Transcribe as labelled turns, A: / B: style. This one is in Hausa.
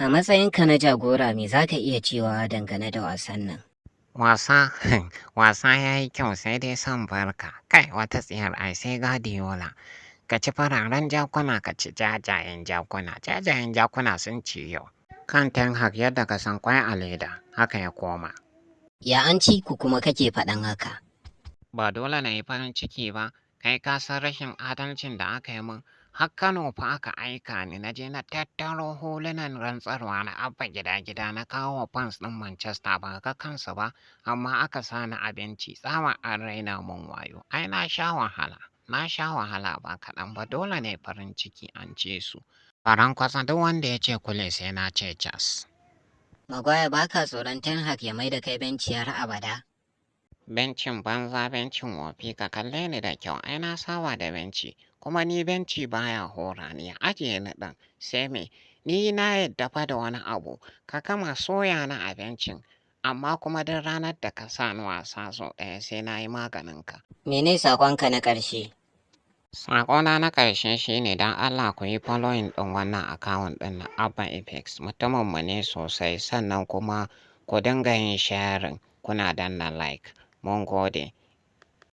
A: A matsayinka na jagora, me za ka iya cewa dangane da wasan nan?
B: Wasa, wasa ya yi kyau, sai dai son barka. Kai, wata tsiyar ai sai Guardiola. Ka ci fararen jakuna, ka ci jajayen jakuna. Jajayen jakuna sun ci yau. Kan Ten Hag yadda ka san kwai a leda, haka ya koma.
A: Ya an ci ku kuma kake faɗan haka?
B: Ba dole na yi farin ciki ba, kai ka san rashin adalcin da aka yi min. Har Kano fa aka aika ni na je na tattaro hulunan rantsarwa na Abba Gida Gida na kawo wa fans ɗin Manchester, ba ga kansu ba, amma aka sa ni a benci, tsawon an raina mun wayo. Ai na sha wahala, na sha wahala ba kaɗan ba, dole ne farin ciki an ce su. Faran kwatsa, duk wanda ya ce kule sai na ce cas.
A: Maguire, ba ka tsoron Ten Hag ya mai da kai benci har abada?
B: Bencin banza, bencin wofi, ka kalle ni da kyau, ai na saba da benci, kuma ni benci baya hora ni, ya ajiye ni ɗin sai me? Ni na yadda fa da wani abu, ka gama soya ni a bencin, amma kuma duk ranar da ka sa ni wasa sau ɗaya, sai na yi maganin ka.
A: Mene saƙonka na ƙarshe?
B: Saƙona na ƙarshe shine, don Allah ku yi following ɗin wannan account ɗin na Abba Apex, mutuminmu ne sosai, sannan kuma ku dinga yin sharing, kuna danna like. Mun gode.